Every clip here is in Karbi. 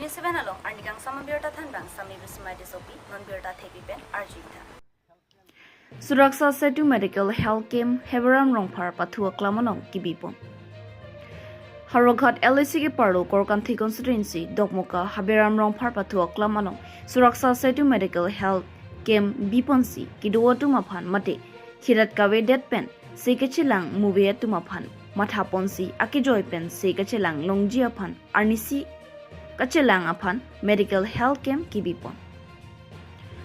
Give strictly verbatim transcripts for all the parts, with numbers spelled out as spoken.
Seven along arnikangsam abirta thanbang Sami Bismai Tissopi, non birta thepi pen arjuitha. Suraksha Setu Medical Health Camp Haberam Rongphar pathu aklam along kebipon. Howraghat L A C keparlo Korkanthi Constituency, Dokmoka Haberam Rongphar pathu aklam along Suraksha Setu Medical Health Camp biponsi kedo atum aphan mate khirat kavedet pen se kachelang muve atum aphan mathaponsi akejoi pen se kachelang longji aphan arnisi kachelang aphan medical health camp kebipon.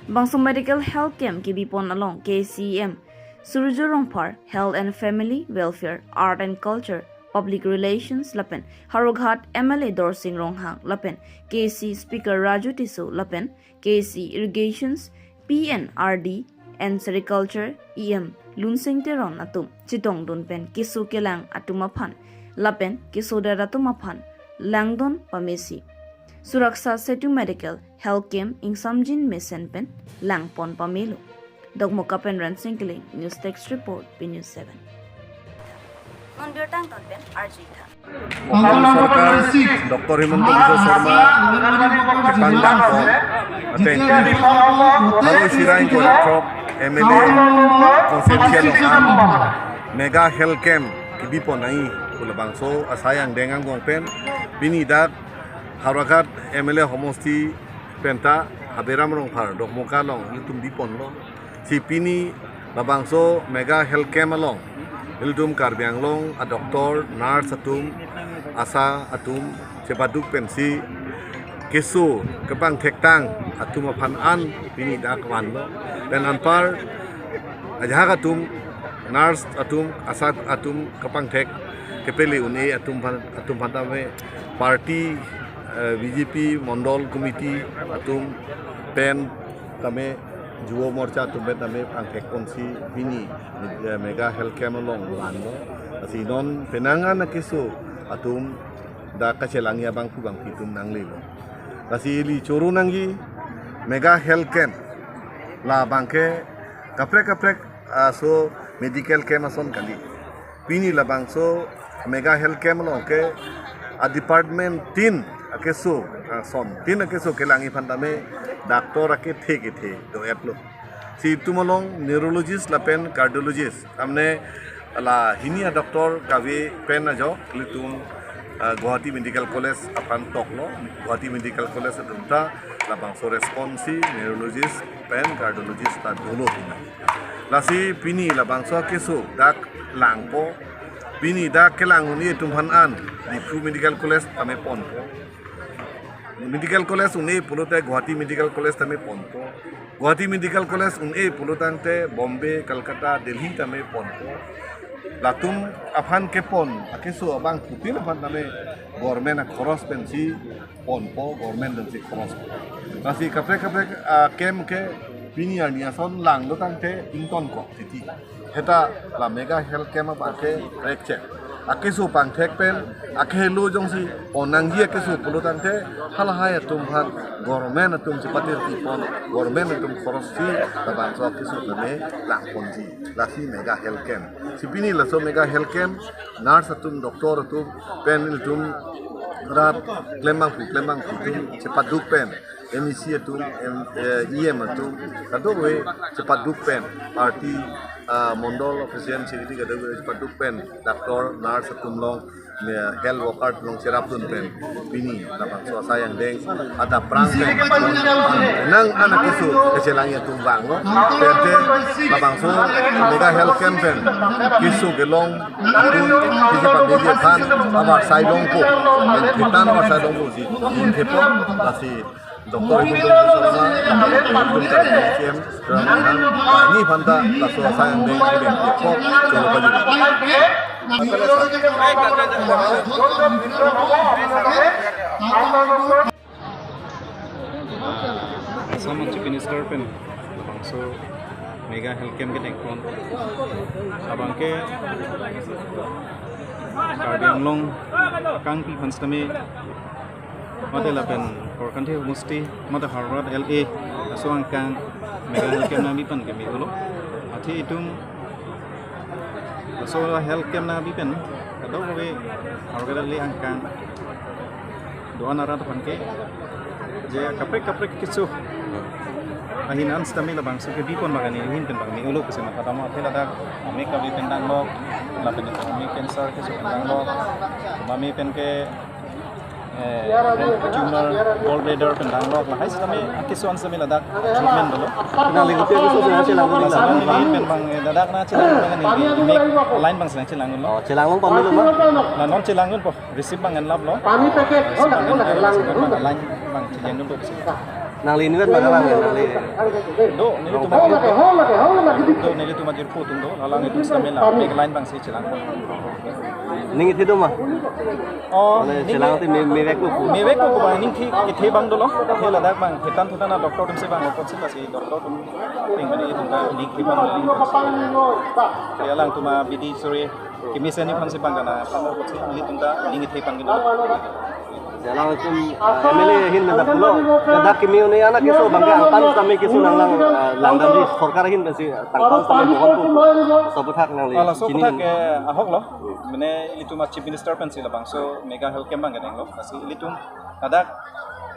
Bangso medical health camp kebipon along K C M Surjo Rongphar, Health and Family Welfare, Art and Culture, Public Relations lapen Howraghat M L A Dorsing Ronghang lapen K C Speaker Raju Tisso lapen K C Irrigations, P N R D and Sericulture E M Lunsing Teron atum chetongdun pen keso kelang atum aphan lapen kesodet atum aphan langdun pamesi Suraksha Setu Medical Health Camp ingsamjin mesen pen langpon pamelo. Dokmoka pen Rensing Killing, News Desk Report, B News seven. Non birta angton pen arjuitha. অসম চৰকাৰ ডক্টৰ হিমন্ত বিশ্ব শৰ্মা, চেপাং ডাক্তৰ, ateng, Haro Siraing Koratrok M L A constituency along an mega health camp kebipon nangji pu labangso asai angdeng angbong pen pini dak Howraghat M L A homosti penta Haberam Rongphar Dokmoka along ilitum biponlo. Si pini labangso mega health camp along ilitum Karbi Anglong a doctor, nurse atum, ASHA atum chepaduk pensi keso kepangthektang atum aphan an pini dak vanlo. Pen anpar ajahak atum, nurse atum, ASHA atum kepangthek kepele un-e atum aphan, atum aphan tame party, eh, B J P Mondol Committee atum pen tame Yuva Morcha atum pen tame pangthekponsi pini, eh, mega health camp along vanlo. Lasi non penang an akeso atum dak kachelangji abangphu bangphi atum nanglelo. Lasi ili choro nangji mega health camp labangke kaprek kaprek, ah, so medical camp ason kali. Pini labangso mega health camp along ke a department tin akeso ason, tin akeso kelangji aphan tame doctor akethe kethe do-etlo. Si itum along neurologist lapen cardiologist, tamne la hini a doctor kave pen ajok ilitum, ah, Guwahati Medical College aphan toklo. Guwahati Medical College atum ta labangso response si neurologist pen cardiologist ta dolo. Lasi pini labangso akeso dak langpo. Pini dak kelang un-e atum aphan an Diphu Medical College tame ponpo. Medical College un-e pulote Guwahati Medical College tame ponpo. Guwahati Medical College un-e pulotangte Bombay, Kolkata, Delhi tame ponpo. Latum aphan kepon akeso abangphutin aphan tame government akhoros pensi ponpo, government pensi khoros. Lasi kaprek kaprek, ah, camp ke pini arni ason langlotangte ingtonkok titi. Heta la mega health camp abangke prekche. Akeso pangthek pen, akehelo jongsi pon nangji akeso pulotangte, halahai atum aphan government atum chepatir tipon, government atum khorossi labangso akeso tame langponji. Lasi mega health camp. Si pini laso mega health camp, nurse atum, doctor atum, pen ilitum rat klembangphu klembangphi atum chepaduk pen, M E C atum, M, eh, E M atum, kadokave chepaduk pen, party, ah, Mondol president, secretary kadokave chepaduk pen, doctor, nurse atum along, eh, health worker atum along cherapdun pen, pini labangso asai angdeng adap prang pen nang anak keso kachelangji atum vanglo. Pente labangso mega health camp pen keso kelong atum, keso pamilya aphan avarsai longpo, pen kitan avarsai longpo si ingthepo. Lasi Doctor Himanta Biswa Sarma, Himanta C M, ini aphan ta laso asai angdeng angdeng kok cholo pajuli. Assam Chief Minister pen labangso mega health camp kedengpon. Labangke Karbi Anglong kangpi aphan sitame mate lapen Korkanthi homosti, mate Howraghat L A aso angkang mega health camp nangbi pen keme ulo. Athe itum laso health camp nangbi pen kadokave Howraghat L A angkang Do-an arat aphan ke je kaprek kaprek keso ahin an sitame labangso kebipon bang ani ahin pen bang me-olo pusi matha dam, athe ladak amek kave pen danglok, lapen amek cancer keso pen danglok, mame pen ke eh, tumor, gallbladder pen danglok, lahai sitame akeso an sitame ladak treatment dolo. Nangli kopi akeso si nangchelang dolo? Laso neli pen bang, eh, ladak nangchelang bang ani, eh, mek line bang si nangchelang dolo. Oh, chelang long pamelo ma? La non chelang dun po, receipt bang enlap lo. Pani packet, receipt bang enlap, receipt bang line bang chelang dun po. Nangli inutvet bang lang, nangli? Do, nelitum ajirpo. Do, nelitum ajirpo atum do, la alanglitum sitame la mek line bang si chelang. Ning ithe do ma? Oh, mane ning chelang te me, mevekpo pu. Mevekpo pu bang, ning thi, ithe bang dolo. Athe ladak bang, thetan thutan a doctor atum si bang, apot si lasi doctor atum ting bani itum ta ning thi bang, ning thi bang. Athe alangtum abidi sore kemesen aphan si bang kana, aphan apot si ilitum ta ning ithe bang dolo. Alangtum, ah, M L A ahin pen dak pulo, dak keme un-e an akeso bang ke angtan sitame keso nanglang, ah, langdamji, sorkar ahin pensi tangka sitame bohon pu. Laso aphuthak nangli? Ah, laso chini aphuthak, eh, ahok lo. Mane ilitum a Chief Minister pensi labangso mega health camp bang kedeng lo. Lasi ilitum ladak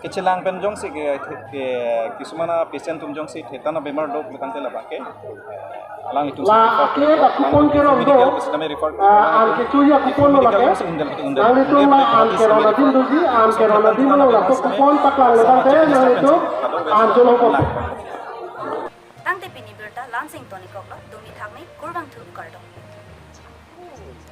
kechelang pen jongsi ke, ke, kisumana patient atum jongsi thetan abemar do pu tangte labang ke, alanglitum si la refer ake kuri, ba kupon alangtum kerom medical do. Sitame refer kuri, ah, alangtum an kecho ya kupon lo medical lake. Sitame undel, undel, nanglitum undel, la an keron adim doji, an keron adim lo, laso kupon paklang le tangte nanglitum an cholong pon. Tangte pini birta la-ansi ingtonikoklo, dumi thakmi, kurvangthu, kardom.